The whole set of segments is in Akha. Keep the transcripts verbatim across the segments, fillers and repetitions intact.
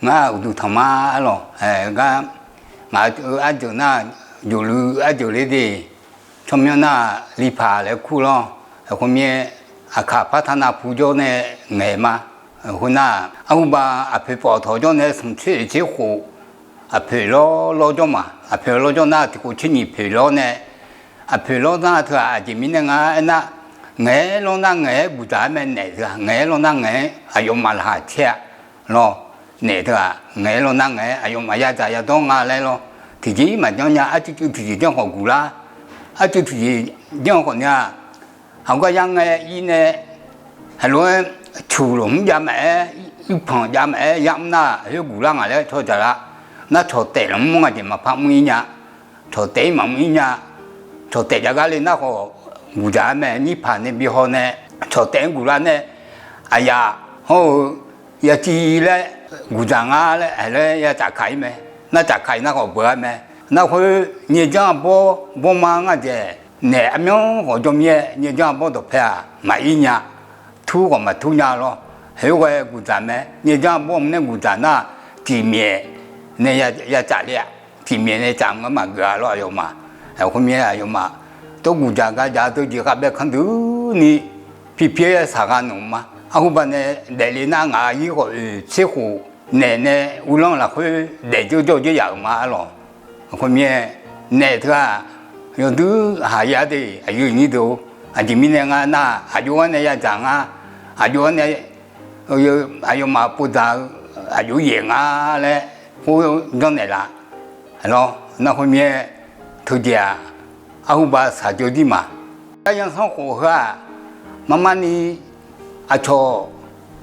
Ngar uqduq tanq ma arlawq, gar ngaq-eu arjeuq nar, jawqluf arjeuq ler de, tsawrmyanr nar lipaq laer kur lawr. Khoermir aqkaq par taq nav pu jawr nae ngaeq ma. Khoernar, arhuba aqpoeq pawf tawq jawr nae smq tser oeq tser khof, aqpoeq lawr lawr jawr ma. Aqpoeq lawr jawr nar tiqkhof tser nyiq poeq lawr nae, aqpoeq lawr nar teu-aq, aqjeq mirnae nga aernar, ngaeq-aer lawr nar ngaeq-aer guqdzaq-aer mae naeq teu-aq, ngaeq-aer lawr nar ngaeq-aer aqyawfmaf laqkhaq caer-a lawr. Naeq teu-aq ngaeq-aer lawr nar ngaeq-aer aqyawfmaf yadzaq yadawr nga laer lawr. Tiqjeq-ir maqjanr nya, arcuiv cuiv tiqjeq janr khawf guqlar, arcuiv tiqjeq janr khawf nya, haqgar yar ngae ir nae, haqlof-aer cuq lmr jav maqaer, irpanq jav maqaer yamr nar, khoer guqlar ngaq laer cawdzaq lar. Nar cawqtaef lmr mr nga jeq maqpar mr-ir nya. Cawqtaef-ir maqmr-ir nya. Cawqtaef jav gar le nar khawf, guqdzaq-aer mae, nyirpaq nae bi haw nae, cawqtaef-anr guqlar nae, aqyaf hawr-eu yaciv laer guqdzaq nga laer aer laer ya tsafkaq-ir mae. Nar tsafkaq-ir nar khawf beuq-aer mae. Nar khoer nyaejanr arbawr bawrma nga jeq, naeq armyanr khawf jawr mir-aer nyaejanr arbawr dawqpae-aq maqir nya. Tur khawf maqtur nya lawr. Khoerghae guqdzaq mae. Nyaejanr arbawr mr nae guqdzaq nar, tiqmyaeq nae ya tsaf le-a. Tiqmyaeq nae tsaf-anr maqgeuf-a lawr aqyawfmaf. Khoermir aqyawfmaf tov guqdzaq gadzaq teu jeq khavbae kanr deuq ni, pirpir-aer saqgha nmq ma. Arhuba nae daefle nar ngaq-ir khawf oeq tser khof naeq nae uvlanr lafkhoer daefdzeur jawr dzeur yaf-euq ma arlawq. Khoermir naeq teu-aq, yawdui haq ya de aqyuif nyir deuq-or, aqjeq mirnae nga nar aqjox-aer nae yadzaq nga, aqjox-aer nae aqyawfmaf povdzaq-eu aqjox yaef nga laer khoer janrnaeq laf. Lawr, nar khoermir-aer teujeq-aq, arhuba shaqjawr dir ma. Gar yansanr khof heu-aq, marmarni aqcawq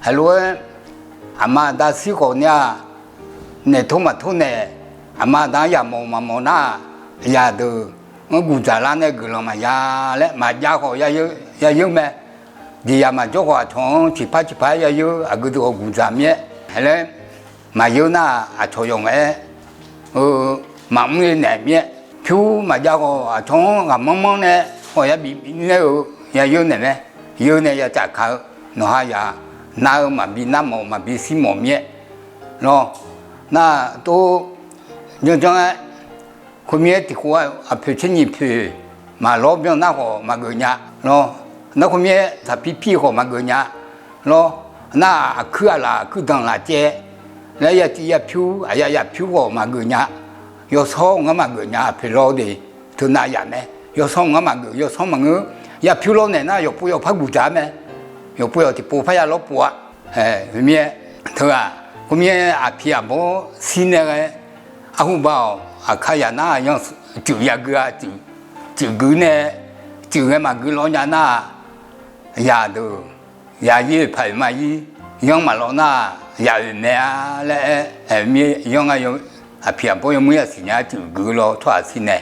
haiq lof-aer aqma aqda shir khawf nae-aq, naeq tor maqtor naeq, aqma aqda-anr yamawf maqmawf nar, yadeuq-anr guqdzaq lar nae guiqlanq maqya laer maqjav khawf yayeur mae. Jeqzaq maqjawr khawf aqcawq-anr ciqpar ciqpar-aer yayeur aqgeu deuq-awq guqdzaq mir-aer laer maqyeur nar, aqcawq yawf ngaef-aer maqmr-eu naeq mir-aer, pyur maqjav khawf aqcawq-anr ghaqmanr manr nae khawf yabif nae-eu yayeur naeq mae. Yeur nae ya tsafkaq-eu, nawqha yaq nar-eu maqbi nar mawf maqbi shir mawf mir-aer lawr. Nar tov janrjanr-aer, khoermir-aer tiqkhof-aer aqpoeq tser nyiq poeq maqlawr byan nar khawf maqgeuf nya lawr. Nar khoermir-aer saqpir pir khawf maqgeuf nya lawr. Nar aqkuir aqlaf aqkuir danqlaf caev laer yaciv yapyur aqya yapyur khawf maqgeuf nya. Yawsanr ngar maqgeuf nya, aqpoeq lawr de teunav yaf mae. Yawsanr ngar maqgeuf, yawsanr maqngeur. Yapyur lawr naeq nar yawqpov yawqpar guqdzaq-aer mae. Yawqpov yawq tiqpov parya lawr pov-a. Khoermir-aer teu-aq, khoermir-aer aqpiq aqbawr shir nae ghae, arhuba-awq, aqkar yaq nar yan cuif yagui-a, cuif gui nae, cuif ghae maqgui lawr nya nar, yadeuq yaqir oeq paq oeq ma ir, yanr maqlawr nar, yaq oeq mae-a laer aer, aer mir-aer yanr nga, aqpiq aqbawr yawmuir yasiq nya cuif gui lawr tsawrhaq shir nae,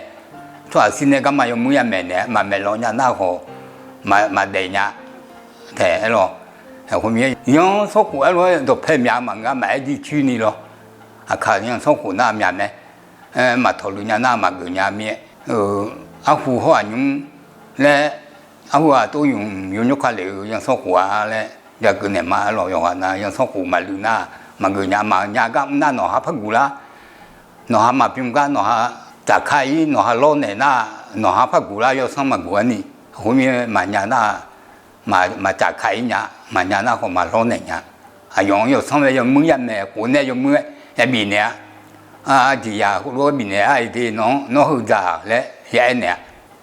tsawrhaq shir nae garma yawmuir yamaeq naeq maqmaeq lawr nya nar khawf, maqdaef nya taef-aer lawr. Khoermir-aer yanr sanrkhof-aer lof-aer dawqpae myaq maqngeur maqaer jircoer ni lawr. Aqkaq yan sanrkhof nar myaq mae. Maqtawq luiv nya nar maqgeuf nya mir-aer, arhu hawr-aq nymr laer, arhu-aq tov yumq yawnyawr ka lef-eu yan sanrkhof-a laer jakeuv naeq ma. Arlawq yawqghaq na yan sanrkhof maqluiv nar maqgeuf nya, maqnya gar mr nar nawqha par guq lar. Nawqha maqbym gar nawqha tsafkar-ir nawqha lawrnaeq nar, nawqha par guq lar yawsanr maqguq-ar ni. Khoermir maqnya nar, maqtsafkar-ir nya, maqnya nar khawf maqlawrnaeq nya. Aqyawf-anr yawsanr mae yawmuir yamaeq khof nae yawmuir-aer yabif naeq-a. Aqjeq yaq khoerlof-aer bifnaeq-a, aqjeq nawq-anr nawr heudzaq laer ya aernaeq-a.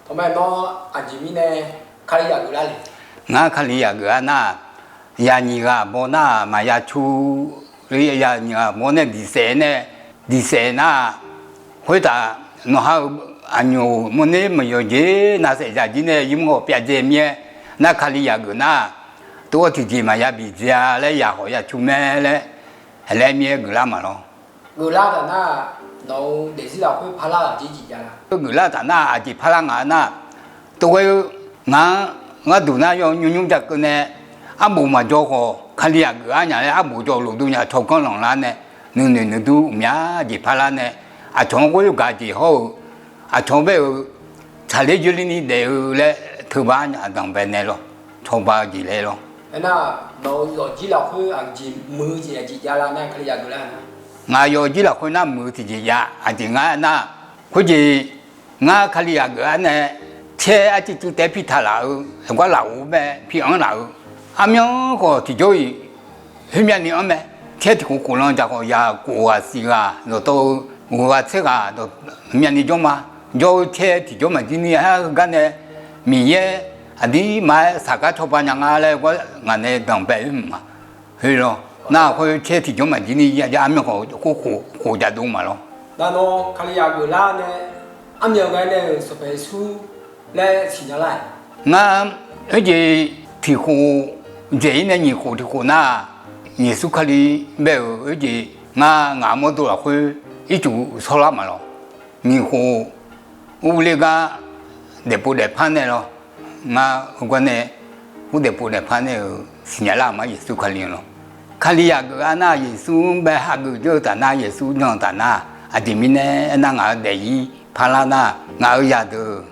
Tawqmae nawr aqjeq mirnae Kali yaq geuflar le. Ngar Kali yaq geuf-a nar, yaq nyiq ghaq baw nar maqya cu, yaq nyiq ghaq baw nae diqsaef nae, diqsaef nar, khoertaf nawqha-euq aqnyoq mawrner maqyawq jeq navsaef zaqjir nae yamr ghawq pyavdzae mir-aer, nar Kali yaq geuf nar, tov-aer tiqjeq maqya bidzae-a laer yaq khawf ya cu mae laer, laer mir-aer geuflar maqlawr. Geuflar taf nar, nawq-euq daefzir lafkhoer parlar aqjeq jeq javlar. Geuflar taf nar aqjeq parlar nga nar, tov-aer-eu ngaq-anr gharduq nar yaw nymr nymr jakeuv nae, arbof maqjaw khawf Kali yaq geuf-ar nya laer arbof jawr lofdov nya tsawrganr lanqlar nae, nuinoeq nuidur mya jeq parlar nae, aqcawq-anr ghoer gaq jeq hawr-eu, aqcawq bae-eu tsaqler jeurler ni daef-eu laer teuba nya danqbae nae lawr, cawba-eu jeq laer lawr. Aernar, nawq-euq zawqjir lafkhoer aqjeq muiq-eu jeq aqjeq javlar nar Kali yaq geuflar nar. Ngaq yawqjir lafkhoer nar muiq-eu tiqjeq jav. Aqjeq ngar nar, khoerjeq ngar Kalizaq geuf-ar nae, tser arcuiv cuiv taef-aer pi taq laf-eu, aqgar lafov-eu mae, pi anr laf-eu, armyanr khawf tiqjawr-iq khoermyav ni anr mae. Tser tiqkhof khof lan dzaq khawf, yaq kof ghaq siq ghaq dawqtawv-eu, ghof ghaq tser ghaq myavni jawr ma. Jawr-eu tser tiqjawr maqjir ni aer-eu gar nae, Miqyaer aqdirmar-aer saqgar cawba nya nga laer gar ngaq nae danqbae-eu ma. Khoerlof nar khoer tser tiqjawr maqjir ni ya jav armyanr khawf khof khof jadov ma lawr. Ngar, khoerjeq tiqkhof dzaeq-ir nae nyiq khof tiqkhof nar, Yeqsur Kali bae-euq khoerjeq ngar ngaq-euq mawrdo lafkhoer ircuf shawrlar ma lawr. Nyiq khof urler gar daefpov daefpar nae lawr, ngar heugar nae ur daefpov daefpar nae-euq siqnya lar ma Yeqsur Kali lawr. Kalizaq geuf-ar nar Yeqsur-anr bae hageuf dzeur-eu taf nar, Yeqsur jan-eu taf nar, aqjeq mirnae aernar ngaq-euq daefzir parlar nar, ngaq-euq zaqdeuq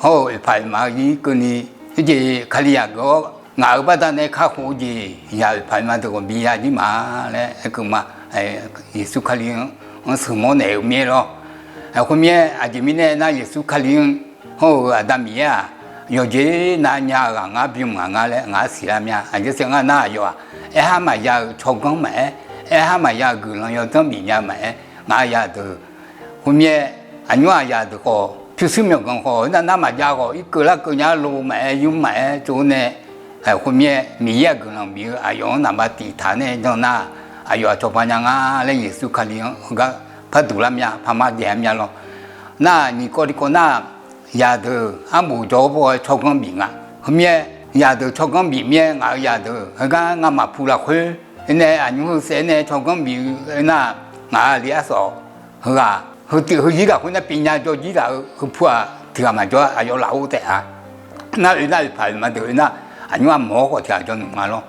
hawr-eu oeqpaq oeqma-eu zir keuvni, khoerjeq Kalizaq geuf-awr ngaq-euq baqdanae kakhof-eu jeq yaq oeqpaq oeqma deuq khawf bi ya jir ma laer aerkeuv ma. Yeqsur Kali-anr sheuqmawr naeq-euq mir-aer lawr. Khoermirnae aqjeq mirnae aernar Yeqsur Kali-anr hawr-eu Aqda Miqyaer-aq, yawqjeq nav nya-eu ghaq ngar bym ngaq nga laer ngaq-anr siqlar mya. Aqjeq sher ngar nar aqyawf-aq, aerhar maqya-euq tsawrganr maqaer, aerhar maqya-euq guiqlanq yawdzanr bif nya maqaer, ngaq-euq zaqdeuq khoermirnae, aqnymr-aq zaqdeuq khawf pyurshuir myawqganq khawf nar nar maqjav khawf irkeuv larkeuv nya-ar lo maqaer, yur maqaer tsov nae, khoermirnae Miqyaer-aq guiqlanq bif-eu aqyawf-anr naqba tiq taq nae jan nar, aqyawf-aq cawba nya nga laer Yeqsur Kali-anr heugar par duq lar mya, par mar daef-ar mya lawr. Nar nyiq kawv tiqkawv nar, zaqdeuq arbof jawr-awr baw-aer tsawrganr bif nga. Khoermirnae zaqdeuq tsawrganr bif mir-aer ngaq-euq zaqdeuq heugar ngamaf pu lafkhoer, aernae aqnymr heu saef-aer nae tsawrganr bif-eu aernar, ngaq-euq aqli arsawf heughaq heutiv heuzir lafkhoer nar pyaeqnya jawr jir laf-eu heu pu-aq tiq ghaq maqjawr-a, aqyawf lafov taef-a. Nar oe nar oeqpaq oeqma deuq oe nar, aqnymr armawr-awr khawf tiq ghaq jawr nmq nga lawr.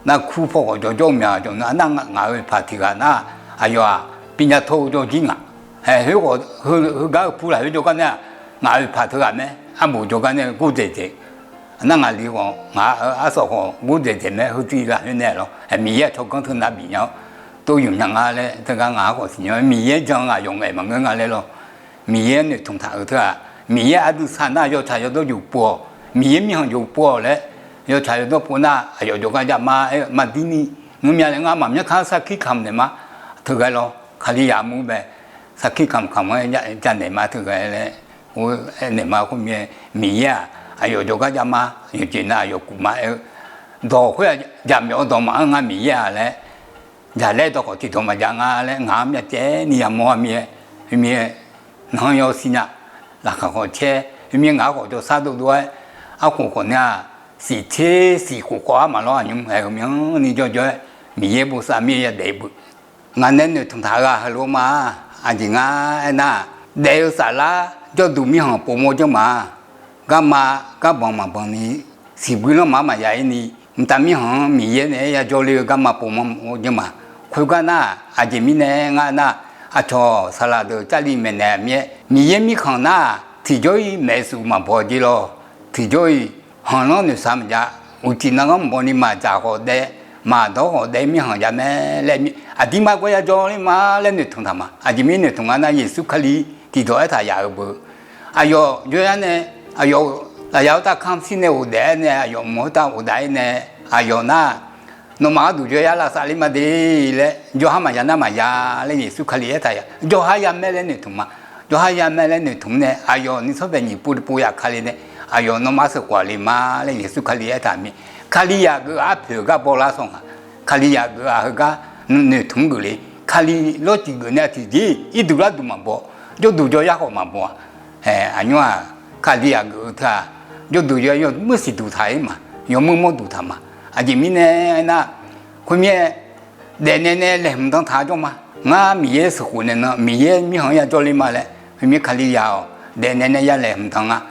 Nar kur paw khawf jawrjawr-eu mya jawr nar, nar ngaq-euq oeqpaq tiq ghaq nar, aqyawf-aq pyaeqnya tawr-eu jawr jir ngaq. Aer khoer khawf heugar heu pu lafkhoer jawrgar nar, ngaq-euq oeqpaq teughaq mae, arbof jawrgar nae gordzaeq dzaeq. Nar ngaqli khawf ngaq-euq arsawf khawf gordzaeq dzaeq mae, heutiv lafkhoer nae lawr. Miqyaer-aq tsawrganr teunav bif nya-awr tov yuf nya nga laer teugar ngaq-anr khawf siqnya. Miqyaer jan-eu aqyawf ngaeq maqngeur nga laer lawr. Miqyaer noeqtmq taq-euq teughaq, Miqyaer aqdui saq nar yawtsaq yawdawr juf pov-awq, Miqyaer mirkhanq juf pov-awq laer, yawtsaq yawdawr pov nar aqyawf jawrgar jav ma aer-eu maqdir ni, ngeurmya laer ngar maqmyanr kar sarkir kamq naeq ma. Teughaq lawr Kalizaq mur bae sarkir kamq kamq-aer janaeq ma teughaq laer, aernaeq ma khoermirnae, Miqyaer-aq aqyawf jawrgar jav ma, yawqjeq nar aqyawf kuf ma aer-eu, dawq khoer-aq jaqmyawf-eu dawq maqanr nga Miqyaer-aq laer, jaqlaer dawq khawf tiqdawq maqjav nga laer ngaq-anr myavtsaev ni yamawr-a mir-aer, khoermirnae nanq-anr yawsiq nya, laqkhaq khawf caer, khoermirnae ngaq-anr khawf jawrsar dovdov-aer, arkhof khawf nar-aq, siqtser siq khof khawf-ar maqlawr aqnymr aer-eu myanrni jawrjawr-aer, Miqyaer bosav mir-aer yadaef beu. Ngaq nae noeqtmq taq-eu ghaq heulof ma. Aqjeq ngar aernar, daef-eu saflar jawrduq mirkhanq povmawr janr ma. Garma garbanq maqbanq ni, siqbuir lanrma-anr maqya-ir ni, mqtav mirkhanq-anr Miqyaer naeq-aer yajawr le-eu garma povmawr janr ma. Khoergar nar, aqjeq mirnae ngar nar, aqcawq saqlaq deuq Jarlif maeqnaeq mir-aer, Miqyaer mirkhanq nar-aq tiqjawr-iq maeqsuf maqbaw jeq lawr. Tiqjawr-iq khanqlanr noeqshaq maqjav, uqcif navghanr maqbaw ni maqdzaq khawf daef, maqdawr khawf daef mirkhanq jav mae laer, aqdirmar gar yajawr ler ma laer noeqtmq taq ma. Aqjeq mirnae noeqtmq nga nar, Yeqsur Kali tiqdawq aertaq yaf-eu beu. Aqyawf jawryar nae, aqyawf lafyaq khoertav kamq shir nae ghofdaef-aer nae, aqyawf mq khoertav ghofdaef-aer nae, aqyawf nar, nawmaf gharduq jawryar lavsav ler ma de laer, jawrhar maqya nar maqya laer Yeqsur Kali aertaq yaf. Jawrhar ya mae laer noeqtmq ma. Jawrhar ya mae laer noeqtmq nae, aqyawf nuisar bae nyiq pov tiqpov yaf Kali nae, aqyawf nawmaf sheuqkhof lef ma laer Yeqsur Kali aertaq mir. Kalizaq geuf arpoeq gar bawlar sawq nga. Kalizaq geuf-aq heugar noeqtmq geuf le. Kali lawrcif geuf nae tiqjeq irduq larduq maqbaw, jawrduq jawryar khawf maqbaw-aq. Aqnymr-aq, Kalizaq geuf-eu teu-aq, jawrduq jawryar yawmuir siqduq taq-ir ma, yawmuir mawrduq taq ma. Aqjeq mirnae aernar, khoermirnae daefnaeq nae laeqhmq dan taq jawr ma. Ngar Miqyaer sheuqkhof naeq nan Miqyaer mirkhanq-anr yajawr le ma laer, khoermirnae Kalizaq-awq daefnaeq nae ya laeqhmq dan nga.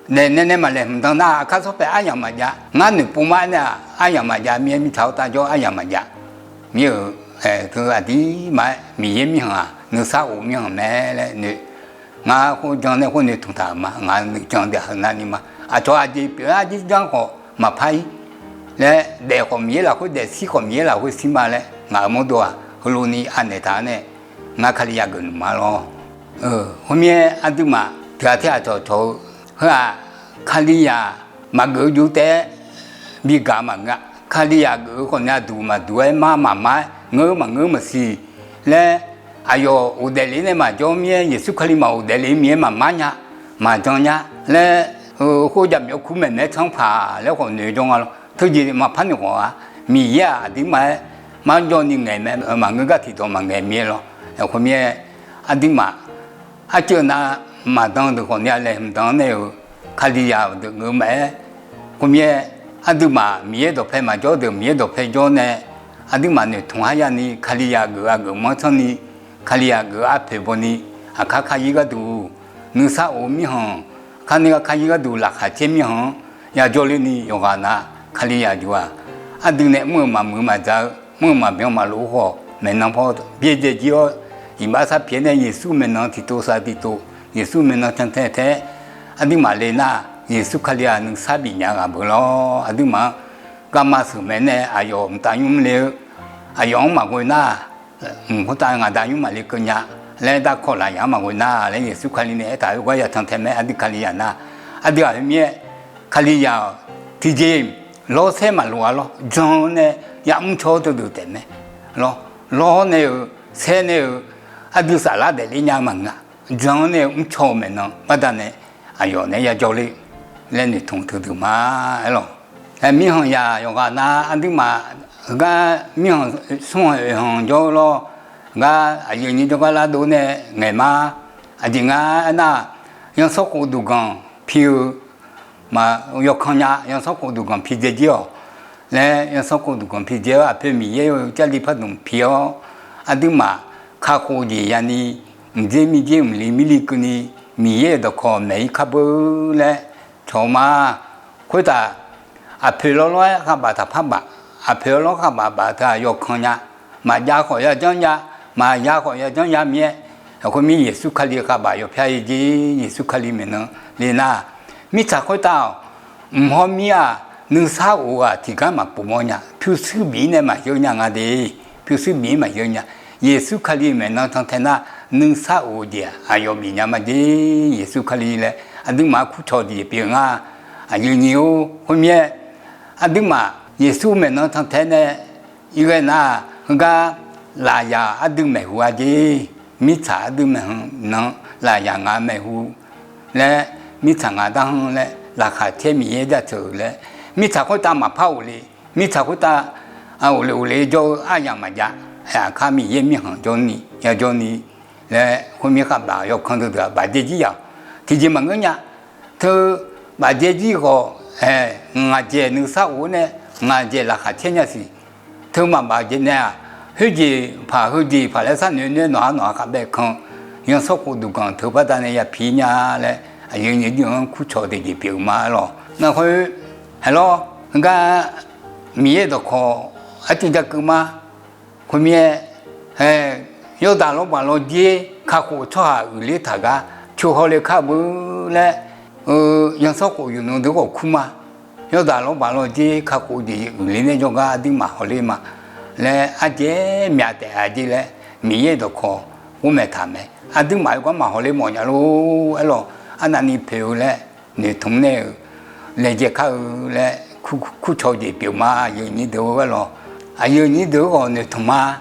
Daefnaeq nae maqlaeqhmq dan nar, aqkar sawr paeq aryamq maqjav. Ngar noeqpov ma-aer nae-aq aryamq maqjav mir-aer, mirtsaq khoertav jawr aryamq maqjav. Mir-euq teu aqdirmar-aer Miqyaer mirkhanq-aq nuisar of mirkhanq mae laer noeq. Ngar khoer jan nae khoer noeqtmq taq-euq ma. Ngaq nuijan daef heu navni ma. Aqcawq aqjeq pyeuf-aer arjir janr khawf maqpar-ir laer, daef khawf Miqyaer lafkhoer daef, shir khawf Miqyaer lafkhoer shir ma laer, ngaq-euq mawrdo-aq heulof ni anaeq taq-anr nae ngar Kalizaq geuf nmq-a lawr. Khoermirnae aqduimaf tiqghaq tirghaq cawqcawq-eu heu-aq, Kalizaq maqgeuf-eu jov taef-aer bi gaq maqngeur-a. Kalizaq geuf-eu khawf ni aqduq maqduq-aer mar maqmar-aer ngeur maqngeur maqsiq laer, aqyawf ghofdaef lef nae maqjawr mir-aer, Yeqsur Kali maqghofdaef lef mir-aer maqmar nya, maqjan nya laer, khoer jaqmyawf kur maeqnaeq-aer tsanr paq laer khawf noeq jawr nga lawr. Teujeq maqpar noeq khawf-a, Miqyaer-aq aqduimaf-aer marjawv ni ngaeq mae, maqngeur gar tiqdawq maqngaeq mir-aer lawr. Khoermirnae aqduimaf arceuv nav maqdan deuq khawf ni-a laeqhmq dan-anr nae-euq Kalizaq deuq ngeur maqaer, khoermirnae aqduimaf Miqyaer dawqpae maqjawr deuq Miqyaer dawqpae jawr nae, aqduimaf noeqtmq har yani Kalizaq geuf-a geuf manr tsanr ni, Kalizaq geuf-eu arpoeq baw ni, aqkar kar-ir gharduq nuisar of-eu mirkhanq, kar nae gar kar-ir gharduq laqkhaq caer mirkhanq-anr yajawr ler ni yawqghaq nav Kalizaq juq-aq, aqdui nae mr-euq maqmuiq maqdzaq-eu, mr-euq maqbyan maqlof-eu khawf, maeqnan paw byaerdzae jir-awr, iqbax sar pyaeq-aer nae Yeqsur maeqnan tiqtov sar tiqtov, Yeqsur maeqnan cantae tae-aer, aqduimaf le nar, Yeqsur Kali-aq nuisar bif nya ghaq beu lawr. Aqduimaf-anr garma sheuq mae nae aqyawf mqtav nymr le-eu, aqyawf-anr maqghoe nar, mq khoertav ngaq da nymr maqle keuv nya laer darkawq lafyaq-anr maqghoe nar laer Yeqsur Kali nae aertaq-eu gar yatanq tae mae. Aqdui Kalizaq nar, aqdui-aq khoermirnae Kalizaq-awq tiqjeq lawrsaer maqloq-a lawr, jan-eu nae yamr caw-awr teudeuq taef mae lawr. Lawr nae-euq saer nae-euq aqdui saflar daefler nya maqngeur-a. Jan-anr nae-eu mrcaw-eu maeqnan baqdanae aqyawf naeq-aer yajawr ler laer noeqtmq teudeuq ma aer lawq. Mirkhanq yaq yawqghaq nav aqduimaf heugar mirkhanq smrkhanq oeqkhanq jawr-eu lawr, gar aqyuif aqnyir jawrgar lardov nae ngaeq ma. Aqjeq nga aernar, zanrsanrkhof duqganq pi-eu ma, yawkanr nya zanrsanrkhof duqganq pi dzae jir-awq laer, zanrsanrkhof duqganq pi dzae-awr aqpoeq Miqyaer-euq Jarlif pardmq pi-awr, aqduimaf kakhof jeq yani, mqdzer mirdzer mqli mirli keuvni, Miqyaer-euq dawqkawq maeq-ir kar beu laer cawq-eu ma. Khoertaf, aqpoeq lawrlawr-aer khavbaf taqpar baf, aqpoeq lawrlawr khavbaf baf teu-aq yawkanr nya, maqjav khawf yajanr jav, maqya khawf yajanr jav mir-aer, khoermir Yeqsur Kali khavbaf yawpyar-ir jer. Yeqsur Kali maeqnan le nar, mirtsaq khoertav-awq, mq hawr mir-aq, nuisar of-aq tiqgar maqpov mawr nya, pyurshuir bif-ir nae maqyeur nya nga de. Pyurshuir bif-ir maqyeur nya. Yeqsur Kali maeqnan tantae nar, nuisar of-eu jeq-aq aqyawf bif nya ma jer. Yeqsur Kali laer aqduimaf-anr kurcawq jeq pyeuf nga. Aqyuif aqnyir-or, khoermir-aer aqduimaf Yeqsur maeqnan tantae nae irghae nar, heugar lafyaq aqdui maeqhu-a jer. Mirtsaq aqdui maeqhu nan, lafyaq ngaq maeqhu laer, mirtsaq ngaq darhanr laer, laqkhaq caer Miqyaer jaceuq laer, mirtsaq khoertav maqpar ghofle, mirtsaq khoertav ghofle ghofle jawr-eu aryamq maqjav. Aqkar Miqyaer mirkhanq jawrni yajawrni laer, khoermir khavbaf yawkanr deuq deuq-aq bafdzae jir yaq-awq. Tiqjeq maqngeur nya. Teu bafdzae jir khawf, ngaqdzaeq nuisar of-awr nae, ngaqdzaeq laqkhaq caer nya siq. Teu maqbaf jeq nae-aq, khoerjeq paq heujeq paq laer sharnoeq nae nawq-ar nawq-ar khavbae kan, zanrsanrkhof duqganq teu baqdanae yapi nya laer, aqyuif aqnyir jir-anr kurcawq daeq jeq pyeuf-eu ma aer lawq. Nar khoer, haer lawr, heugar Miqyaer dawqkawq arcuiv jakeuv ma. Khoermir-aer, Yawrdaq lawrbaq lawrdzer kakhof tsawrhaq uiqler taq gar coeq hawle kar beu laer, zanrsanrkhof yawqnan deuq khawf kur ma. Yawrdaq lawrbaq lawrdzer kakhof jeq uiqler nae jawrgar aqduimaf hawler ma laer, ardzaeq-aer myaq taef-a jer laer, Miqyaer dawqkawq ghormaeq taq mae. Aqduimaf yawgar maqhaw ler mawf nya lor aer lawq. Arnavni poeq-eu laer noeqtmq nae-euq laejae kar-eu laer, kurcawq jeq pyeuf ma. Aqyuif aqnyir deuq-eu aer lawq. Aqyuif aqnyir deuq-eu khawf noeqtmq ma.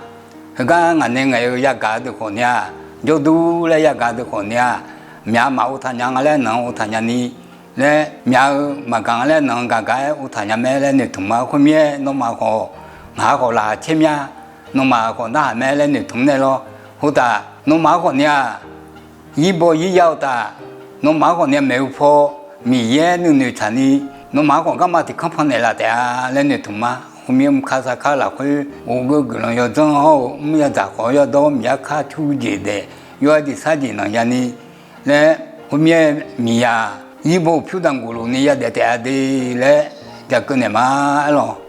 Heugar ngaq nae ngaeq-eu yagaq-eu deuq khawf ni-aq, jawrdur laer yagaq-eu deuq khawf ni-aq, myaq maqov taq nya nga laer nanq-anr ov taq nya ni laer, myaq-eu maqgaq nga laer nanq-anr gaq gaq-aer ov taq nya mae laer noeqtmq ma. Khoermir-aer nawmaf khawf, ngaq-ar khawf laqkhaq caer mya, nawmaf khawf narhaq mae laer noeqtmq nae lawr. Khoertav nawmaf-ar khawf ni-aq, yirbaw yirya-eu taf, nawmaf-ar khawf ni-aq maeqhu paw, Miqyaer nuinoeq tsaqni, nawmaf-ar khawf garma tiq kanr pan naeqlaf taef-a laer noeqtmq ma. Khoermir mr kar sar kar lafkhoer, of geur guiqlanq yawdzanr hawr-eu mr yadzaq khawf yawdawr Miqyaer kar cur jeq daef, yawr-aer jeq sar jeq nanq ya ni laer, khoermir-aer miqyaq yirbaw pyur daq gofluf ni yadaef taef-a de laer, jakeuv naeq ma aer lawq.